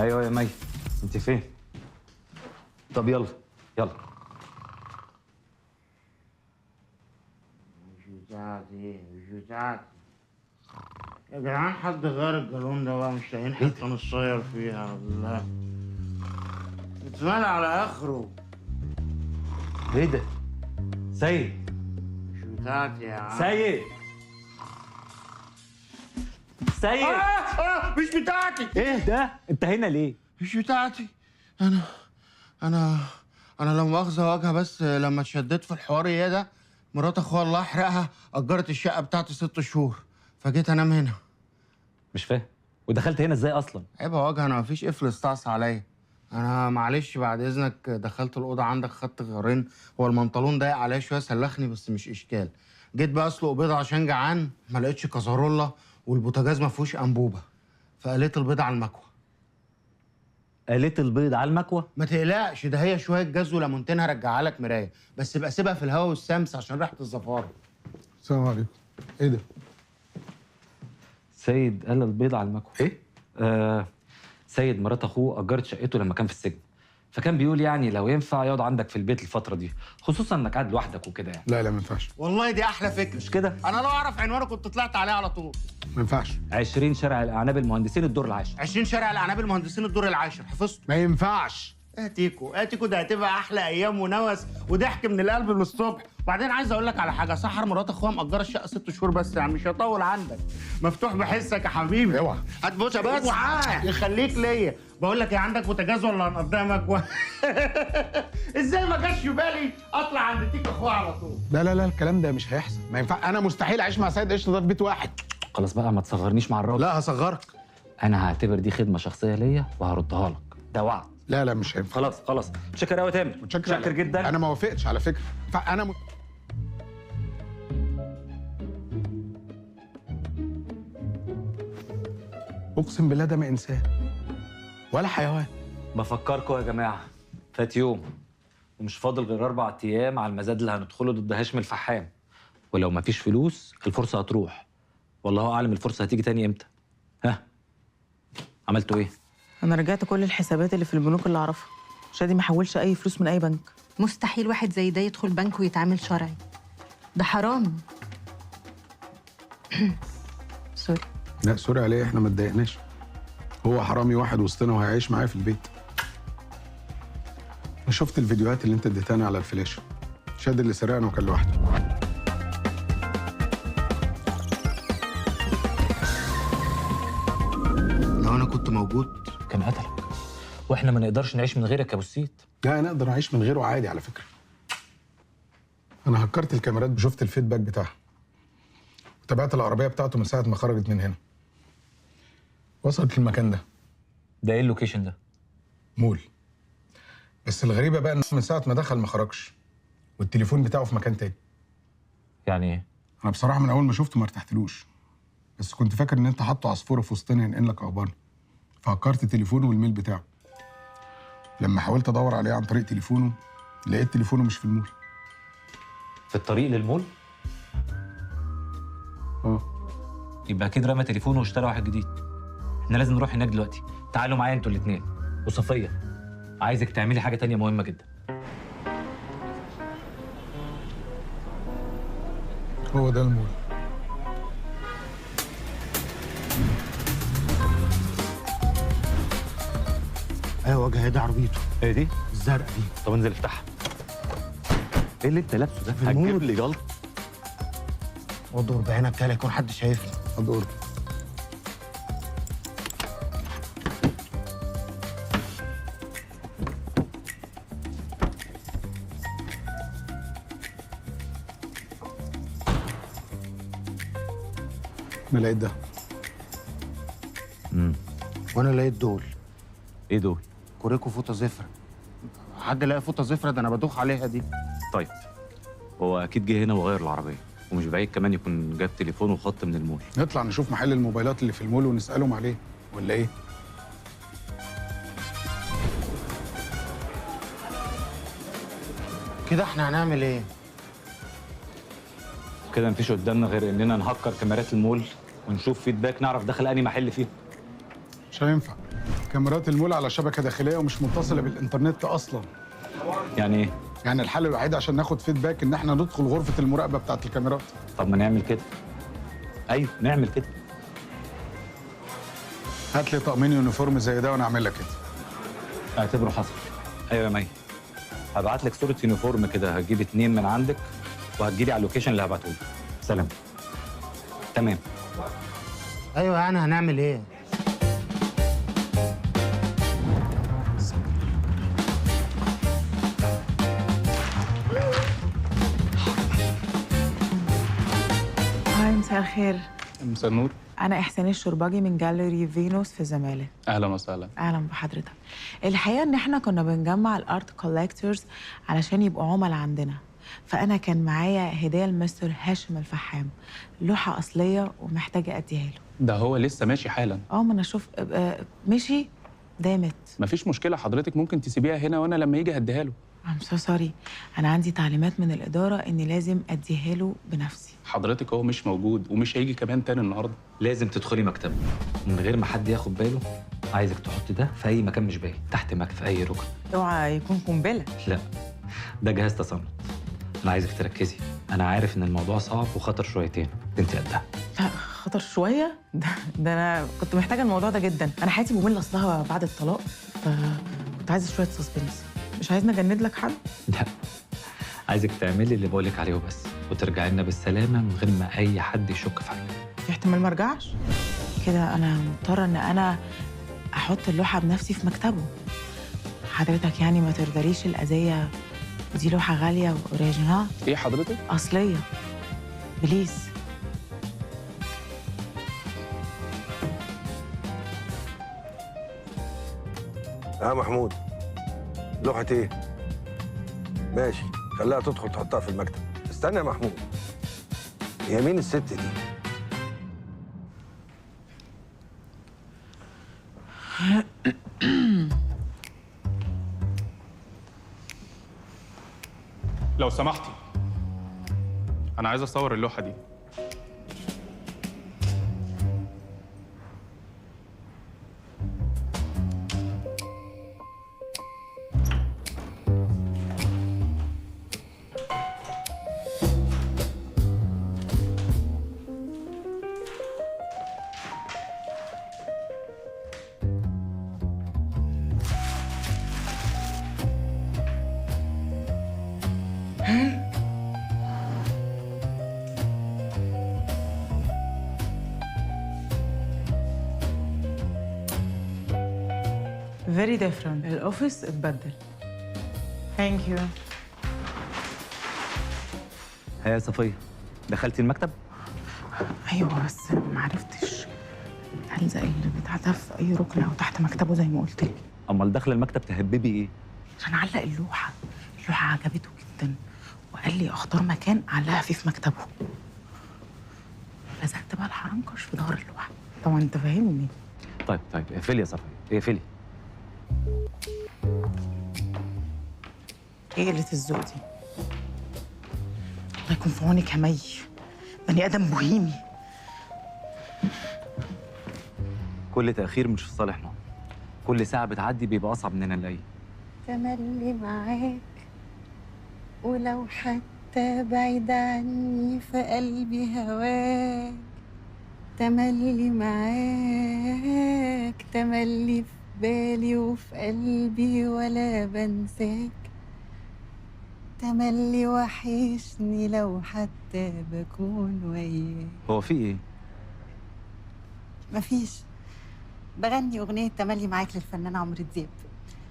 ايوه يا مي، انت فين؟ طب يلا يلا. مش بتاعتي، مش بتاعتي يا جدعان. حد غير الجالون ده بقى، مش لاقيين حتة نصير فيها. والله اتملى على اخره. ايه ده؟ سيد، مش بتاعتي يا عم. سيد، سيد. مش بتاعتي. ايه ده؟ انت هنا ليه؟ مش بتاعتي. انا لا مؤاخذة واجهه، بس لما اتشددت في الحوار ايه ده، مرات اخويا الله يحرقها اجرت الشقة بتاعتي 6 شهور، فجيت انام هنا. مش فاهم، ودخلت هنا ازاي اصلا؟ عيب يا واجهه، انا مفيش قفل استعصى عليا. انا معلش بعد اذنك دخلت الاوضة عندك، خدت غيرين، هو المنطلون ضايق عليا شوية سلخني بس مش اشكال. جيت بقى اسلق بيضة عشان جعان، ما لقيتش كازارولا والبوتاجاز ما فيهوش انبوبة، فقليت البيضة على المكوه. قليت البيض على المكوه؟ ما تقلقش، ده هي شوية جاز وليمونتين هرجعها لك مراية، بس يبقى سيبها في الهواء والشمس عشان ريحه الزفاره. السلام عليكم. ايه ده؟ سيد قال البيض على المكوه. ايه؟ سيد مرات اخوه اجرت شقته لما كان في السجن، فكان بيقول يعني لو ينفع يقعد عندك في البيت الفترة دي، خصوصا انك قاعد لوحدك وكده يعني. لا لا ما ينفعش. والله دي احلى فكرة. مش كده؟ انا لو اعرف عنوانه كنت طلعت عليه على طول. ما ينفعش. 20 شارع الاعناب المهندسين الدور العاشر. 20 شارع الاعناب المهندسين الدور العاشر، حفظته. ما ينفعش. اتيكو اتيكو، ده هتبقى احلى ايام ونوس وضحك من القلب للصبح. وبعدين عايز اقول لك على حاجة، سحر مرات اخوها مأجره الشقة 6 شهور بس، يعني مش هطول عندك. مفتوح بحسك يا حبيبي. اوعى هات بوسه بس. اوعى يخليك ليا. بقول لك ايه، عندك بوتاجاز ولا هنقدمك ازاي ما جاش في بالي اطلع عند تيكو اخوها على طول؟ لا لا لا، الكلام ده مش هيحصل، ما ينفع. انا مستحيل اعيش مع سيد قشطه ده في بيت واحد. خلاص بقى، ما تصغرنيش مع الراجل. لا هصغرك. انا هعتبر دي خدمة شخصية ليا وهردها لك، ده وعد. لا لا مش هينفع. خلاص خلاص، متشكر قوي يا تامر. متشكر جدا. انا ما وافقتش على فكرة، فانا اقسم بالله ده ما انسان ولا حيوان. بفكركم يا جماعة، فات يوم ومش فاضل غير 4 ايام على المزاد اللي هندخله ضد هاشم الفحام، ولو ما فيش فلوس الفرصة هتروح، والله اعلم الفرصة هتيجي تاني امتى. ها، عملتوا ايه؟ أنا رجعت كل الحسابات اللي في البنوك اللي أعرفها، شادي ما حولش أي فلوس من أي بنك. مستحيل واحد زي ده يدخل بنك ويتعامل شرعي، ده حرام. sorry. لا sorry عليه، إحنا ما اتضايقناش. هو حرامي واحد وسطنا وهيعيش معايا في البيت. أنا شفت الفيديوهات اللي أنت اديتهاني على الفلاشة. شادي اللي سرقنا وكان لوحده. لو أنا كنت موجود كان قتلك، واحنا ما نقدرش نعيش من غيرك يا ابو السيد. لا نقدر نعيش من غيره عادي على فكرة. انا هكرت الكاميرات وشفت ال feedback بتاعها، وتابعت العربية بتاعته من ساعة ما خرجت من هنا، وصلت للمكان ده. ده ايه ال location ده؟ مول. بس الغريبة بقى انه من ساعة ما دخل ما خرجش، والتليفون بتاعه في مكان تاني. يعني ايه؟ انا بصراحة من اول ما شفته ما ارتحتلوش، بس كنت فاكر ان انت حاطه عصفوره في وسطنا ينقل لك اخبارنا، فهكرت تليفونه وال mail بتاعه. لما حاولت ادور عليه عن طريق تليفونه لقيت تليفونه مش في المول. في الطريق للمول؟ اه. يبقى اكيد رمى تليفونه واشترى واحد جديد. احنا لازم نروح هناك دلوقتي. تعالوا معايا انتوا الاثنين. وصفيه عايزك تعملي حاجة تانية مهمة جدا. هو ده المول. ايوه واجهه، دي عربيته. ايه دي؟ الزرقاء دي. طب انزل افتحها. ايه اللي انت لابسه ده؟ هتجيب لي جلط. ادور بعينك كده يكون حد شايفني. ادور. انا لقيت ده. وانا لقيت دول. ايه دول؟ كوريكو فوطه زفره. حد لقى فوطه زفره؟ ده انا بدوخ عليها دي. طيب هو اكيد جه هنا وغير العربية، ومش بعيد كمان يكون جاب تليفون وخط من المول. نطلع نشوف محل الموبايلات اللي في المول ونسالهم عليه ولا ايه؟ كده احنا هنعمل ايه؟ كده مفيش قدامنا غير اننا نهكر كاميرات المول ونشوف feedback، نعرف دخل انهي محل فيه. مش هينفع. كاميرات المول على شبكة داخلية ومش متصلة بالانترنت اصلا. يعني ايه؟ يعني الحل الوحيد عشان ناخد feedback ان احنا ندخل غرفة المراقبة بتاعت الكاميرات. طب ما نعمل كده. ايوه نعمل كده. هات لي طقمين uniform زي ده وانا اعمل لك كده. اعتبره حصل. ايوه يا مي، هبعت لك صوره uniform كده، هتجيب 2 من عندك وهتجيلي على ال location اللي هبعته لك. سلام. تمام. ايوه يعني هنعمل ايه؟ hi، مساء الخير. مساء النور. أنا إحسان الشرباجي من جاليري فينوس في الزمالك. أهلا وسهلا. أهلا بحضرتك. الحقيقة إن إحنا كنا بنجمع ال art collectors علشان يبقوا عملاء عندنا، فأنا كان معايا هدية لمستر هاشم الفحام، لوحة أصلية ومحتاجة أديها له. ده هو لسه ماشي حالا. ما أنا أشوف مشي دامت. مفيش مشكلة حضرتك، ممكن تسيبيها هنا وأنا لما يجي هديها له. I'm so sorry، أنا عندي تعليمات من الإدارة إني لازم أديها له بنفسي. حضرتك هو مش موجود ومش هيجي كمان تاني النهارده. لازم تدخلي مكتبه من غير ما حد ياخد باله. عايزك تحط ده في أي مكان مش باين، تحت مكتب في أي ركن. اوعى يكون قنبلة. لا، ده جهاز تصنت. أنا عايزك تركزي، أنا عارف إن الموضوع صعب وخطر شويتين، أنت قدها. لا خطر شوية؟ ده أنا كنت محتاجة الموضوع ده جدا. أنا حياتي مملة أصلها بعد الطلاق، فكنت عايزة شوية suspense. مش عايزني اجند لك حد؟ لا، عايزك تعملي اللي بقولك عليه وبس، وترجعي لنا بالسلامة من غير ما اي حد يشك في حاجة. في احتمال ما ارجعش؟ كده انا مضطرة ان انا احط اللوحة بنفسي في مكتبه. حضرتك يعني ما ترضريش الاذية، دي لوحة غالية و original. ايه حضرتك؟ اصلية. please. يا محمود، لوحة ايه؟ ماشي، خليها تدخل تحطها في المكتب. استنى يا محمود، هي مين الست دي؟ لو سمحتي، أنا عايز أصور اللوحة دي. Very different. ال office اتبدل. Thank you. هيا صفية، دخلتي المكتب؟ ايوه بس ما عرفتش الزق البتاع ده في اي ركن او تحت مكتبه زي ما قلت لك. امال داخله المكتب تهببي ايه؟ عشان اعلق اللوحة. اللوحة عجبته جدا وقال لي اختار مكان اعلقها فيه في مكتبه. لزقت بقى الحرنكش في ظهر اللوحة. طبعا انت فاهمني. طيب اقفلي يا صفيه، اقفلي. ايه قلة الذوق دي؟ الله يكون في عونك يا مي، بني ادم بوهيمي. كل تأخير مش في صالحنا، كل ساعة بتعدي بيبقى أصعب مننا نلاقيه. تملي معاك ولو حتى بعيد عني في قلبي هواك، تملي معاك، تملي في بالي وفي قلبي ولا بنساك، تملي وحشني لو حتى بكون وياك. هو في ايه؟ مفيش، بغني أغنية تملي معاك للفنان عمرو دياب.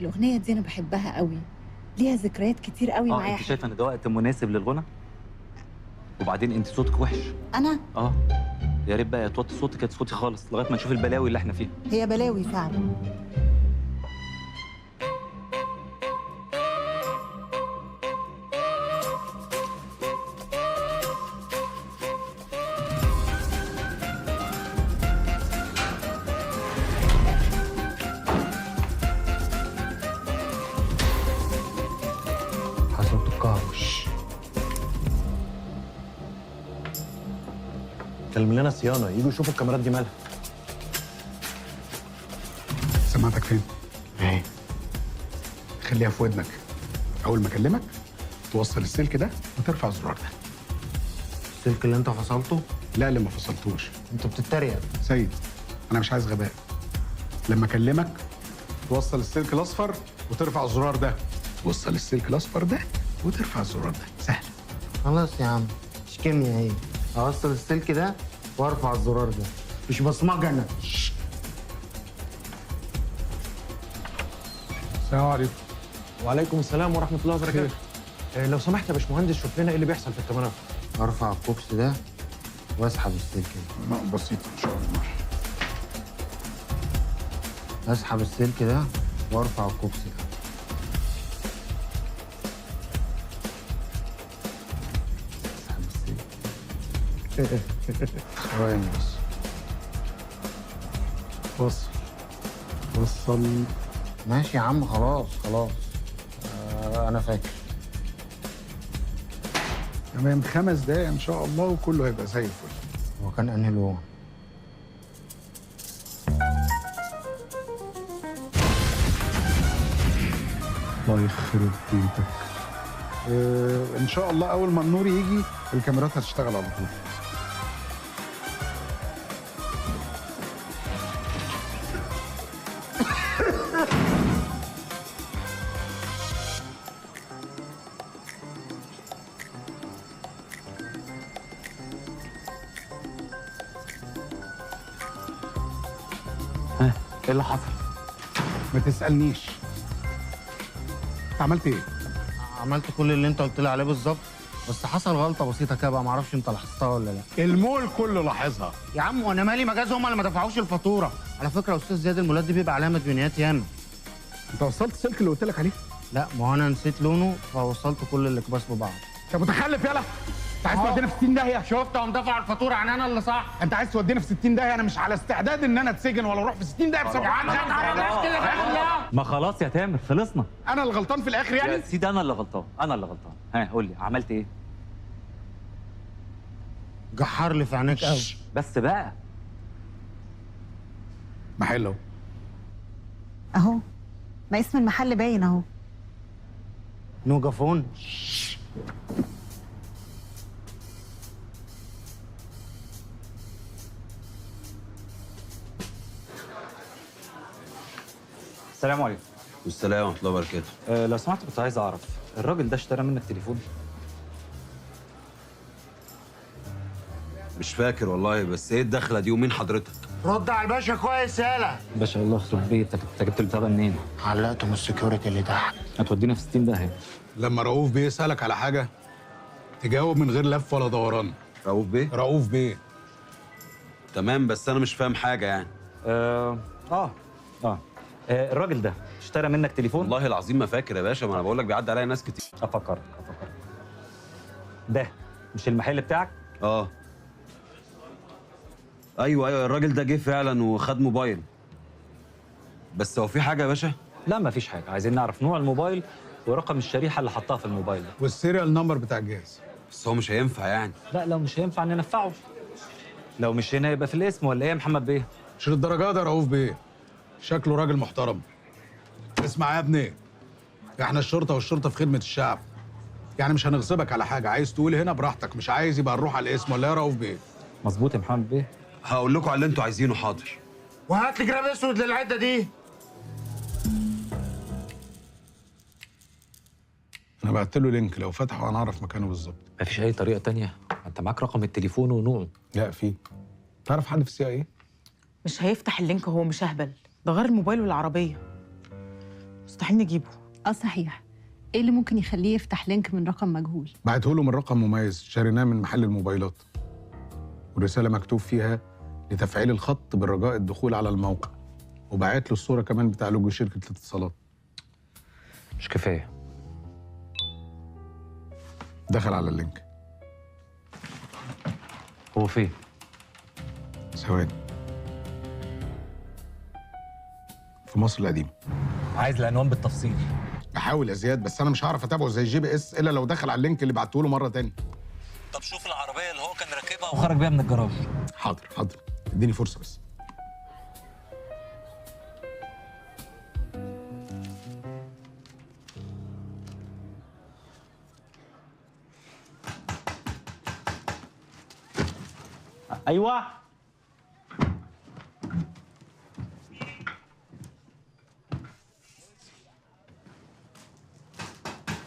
الأغنية دي أنا بحبها قوي، ليها ذكريات كتير قوي معايا. انت شايفة إن ده وقت مناسب للغنى؟ وبعدين انت صوتك وحش. أنا؟ يا ريت بقى توطي صوتك، يا صوتي خالص لغاية ما نشوف البلاوي اللي احنا فيها. هي بلاوي فعلا. كلم لنا صيانة يجوا يشوفوا الكاميرات دي مالها. سمعتك ايدك فين؟ اهي. خليها في ودنك، اول ما اكلمك توصل السلك ده وترفع الزرار ده. السلك اللي انت فصلته؟ لا اللي ما فصلتوش. انت بتتريق. سيد انا مش عايز غباء. لما اكلمك توصل السلك الاصفر وترفع الزرار ده، توصل السلك الاصفر ده وترفع الزرار ده، سهل. خلاص يا عم، مش كيمياء هي. اوصل السلك ده وارفع الزرار ده، مش بصمجه انا. السلام عليكم. وعليكم السلام ورحمة الله وبركاته. لو سمحت يا باشمهندس شوف لنا ايه اللي بيحصل في الكاميرات. ارفع الكوبس ده واسحب السلك ده. بسيط ان شاء الله. اسحب السلك ده وارفع الكوبس ده. اسحب السلك. ثواني بس. وصل وصل. ماشي يا عم، خلاص خلاص. انا فاكر. تمام، 5 دقايق ان شاء الله وكله هيبقى زي الفل. هو كان انهي لون؟ الله يخرب بيتك. ان شاء الله اول ما النور يجي الكاميرات هتشتغل على طول. ايه اللي حصل؟ ما تسألنيش. انت عملت ايه؟ عملت كل اللي انت قلت لي عليه بالظبط، بس حصل غلطه بسيطة كده بقى، معرفش انت لاحظتها ولا لا. المول كله لاحظها يا عم. وانا مالي؟ مجاز هم اللي ما دفعوش الفاتورة. على فكرة يا استاذ زياد المولات دي بيبقى عليها مديونيات ياما. انت وصلت السلك اللي قلت لك عليه؟ لا، ما هو انا نسيت لونه فوصلت كل الاكباس ببعض. انت متخلف يالا. انت عايز تودينا في 60 داهية؟ شفت هم دفعوا الفاتورة عن انا اللي صح. انت عايز تودينا في 60 داهية؟ انا مش على استعداد ان انا اتسجن ولا اروح في 60 داهية بسبب. ما خلاص يا تامر خلصنا. انا اللي غلطان في الاخر يعني؟ يا سيدي انا اللي غلطان، انا اللي غلطان. ها قول لي عملت ايه؟ جحر لي في عينيك قوي. بس بقى محل اهو. اهو ما اسم المحل باين اهو. نوجافون. السلام عليكم. والسلام ورحمة الله وبركاته. لو سمحت كنت عايز اعرف الراجل ده اشترى منك تليفون؟ مش فاكر والله، بس ايه الدخلة دي ومين حضرتك؟ رد على الباشا كويس. يالا باشا الله يخرب بيتك، انت جبت البتاع ده منين؟ علقته من ال security اللي تحت. هتودينا في 60 داهية. لما رؤوف بيه يسالك على حاجة تجاوب من غير لف ولا دوران. رؤوف بيه؟ رؤوف بيه. تمام، بس انا مش فاهم حاجة يعني. الراجل ده اشترى منك تليفون؟ والله العظيم ما فاكر يا باشا، ما انا بقول لك بيعدي عليا ناس كتير. افكرك ده مش المحل بتاعك؟ اه ايوه الراجل ده جه فعلا وخد موبايل. بس هو في حاجة يا باشا؟ لا ما فيش حاجة، عايزين نعرف نوع الموبايل ورقم الشريحة اللي حطها في الموبايل ده وال serial number بتاع الجهاز. بس هو مش هينفع يعني. لا لو مش هينفع ننفعه. لو مش هنا يبقى في الاسم ولا ايه يا محمد بيه؟ مش للدرجة ده رؤوف بيه، شكله راجل محترم. اسمع يا ابني، احنا الشرطة والشرطة في خدمة الشعب، يعني مش هنغصبك على حاجة. عايز تقول هنا براحتك، مش عايز يبقى نروح على الاسم ولا يا رؤوف بيه؟ مظبوط يا محمد بيه. هقول لكم على اللي انتوا عايزينه. حاضر. وهات لي جراب اسود للعده دي. انا بعت له link، لو فتحه انا اعرف مكانه بالظبط. مفيش اي طريقه تانية؟ انت معاك رقم التليفون ونوعه. لا في. تعرف حد في ال CIA؟ مش هيفتح ال link، هو مش اهبل، ده غير الموبايل والعربية، مستحيل نجيبه. اه صحيح، ايه اللي ممكن يخليه يفتح link من رقم مجهول؟ بعته له من رقم مميز شاريناه من محل الموبايلات، ورسالة مكتوب فيها لتفعيل الخط بالرجاء الدخول على الموقع، وبعت له الصورة كمان بتاع لوجو شركة الاتصالات. مش كفاية. دخل على ال link. هو فين؟ ثواني. في مصر القديمة. عايز العنوان بالتفصيل. بحاول يا زياد، بس انا مش هعرف اتابعه زي GPS الا لو دخل على ال link اللي بعته له مرة تاني. طب شوف العربية اللي هو كان راكبها وخرج بيها من الجراج. حاضر حاضر، اديني فرصة بس. ايوه.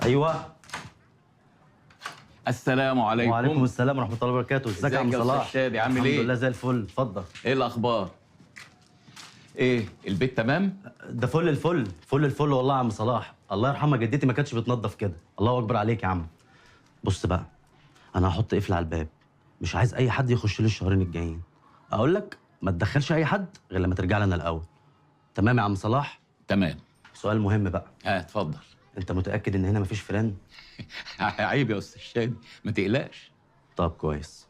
ايوه. السلام عليكم. وعليكم السلام ورحمة الله وبركاته. ازيك يا عم صلاح؟ شادي عامل ايه؟ الحمد لله زي الفل. اتفضل. ايه الاخبار؟ ايه البيت تمام؟ ده فل الفل، فل الفل والله يا عم صلاح. الله يرحمها جدتي ما كانتش بتنظف كده. الله اكبر عليك يا عم. بص بقى، انا هحط قفل على الباب، مش عايز اي حد يخش لي الشهرين الجايين. اقول لك ما تدخلش اي حد غير لما ترجع لنا الاول. تمام يا عم صلاح؟ تمام. سؤال مهم بقى. اتفضل. انت متاكد ان هنا مفيش فيران؟ عيب يا استاذ شادي، ما تقلقش. طب كويس.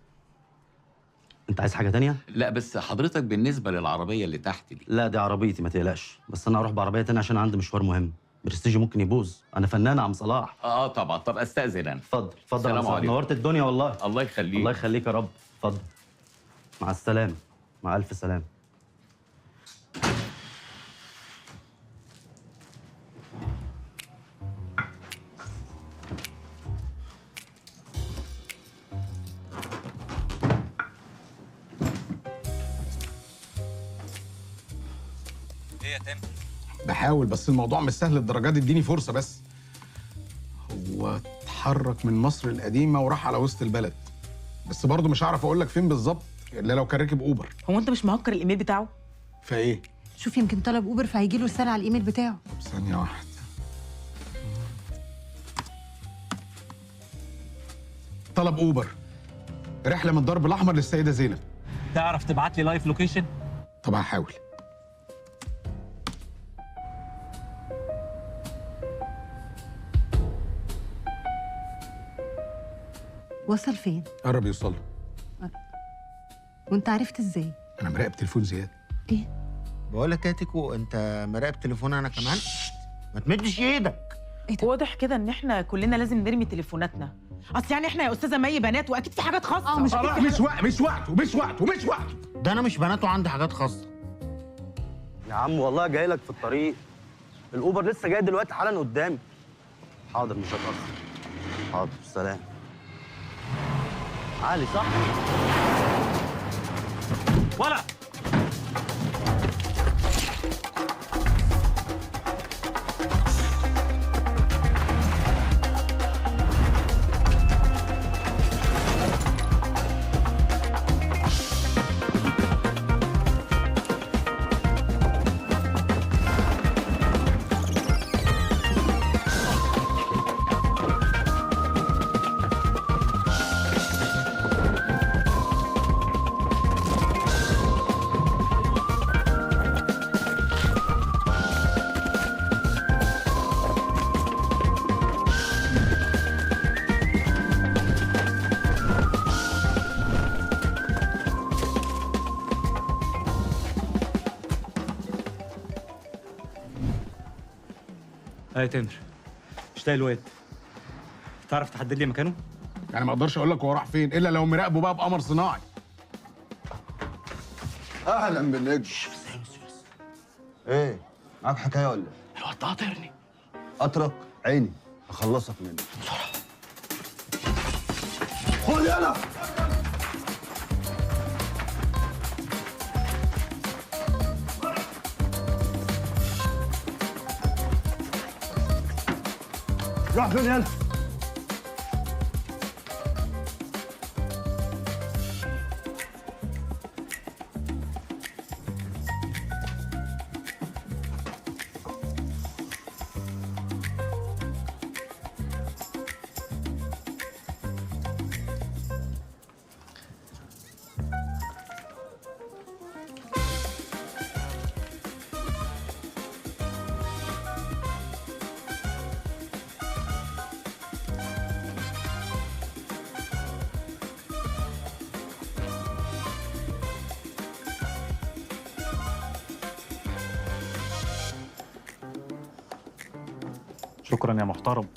انت عايز حاجة تانية؟ لا بس حضرتك بالنسبة للعربية اللي تحت دي. لا دي عربيتي ما تقلقش، بس انا هروح بعربيه تانية عشان عندي مشوار مهم. برستيجي ممكن يبوظ، انا فنان يا عم صلاح. طبعا. طب استاذن انا. اتفضل اتفضل يا عم صلاح، نورت الدنيا والله. الله يخليك. الله يخليك يا رب. اتفضل. مع السلامة. مع الف سلامه. بحاول بس الموضوع مش سهل للدرجة دي، اديني فرصة بس. هو اتحرك من مصر القديمة وراح على وسط البلد، بس برضه مش هعرف اقول لك فين بالظبط الا لو كان راكب اوبر. هو انت مش مهكر الايميل بتاعه؟ فايه؟ شوف يمكن طلب اوبر فهيجي له رسالة على الايميل بتاعه. طب ثانية واحدة. طلب اوبر رحله من الدرب الاحمر للسيدة زينب. تعرف تبعت لي live location؟ طب هحاول. وصل فين؟ قرب يوصل. وانت عرفت ازاي؟ انا مراقب تليفون زياد. ايه؟ بقول لك يا تيكو، انت مراقب تليفون انا كمان؟ ما تمدش ايدك. إيه ده؟ واضح كده ان احنا كلنا لازم نرمي تليفوناتنا. اصل يعني احنا يا استاذه مي بنات واكيد في حاجات خاصة. مش مش وقت مش وقته مش وقته مش وقته. ده انا مش بنات وعندي حاجات خاصة. يا عم والله جاي لك في الطريق، الاوبر لسه جاي دلوقتي حالا قدامي. حاضر مش هتأخر. حاضر سلام. علي صح؟ ولا ايه تامر، مش لاقي الواد. تعرف تحدد لي مكانه؟ يعني ما اقدرش اقول لك هو راح فين الا لو مراقبة بقى بقمر صناعي. اهلا بالنجم. ايه معاك حكاية ولا ايه؟ الواد ده قاطرني. قطرك عيني هخلصك منه بسرعة. خد يلا. راح فين يلا؟ شكرا يا محترم.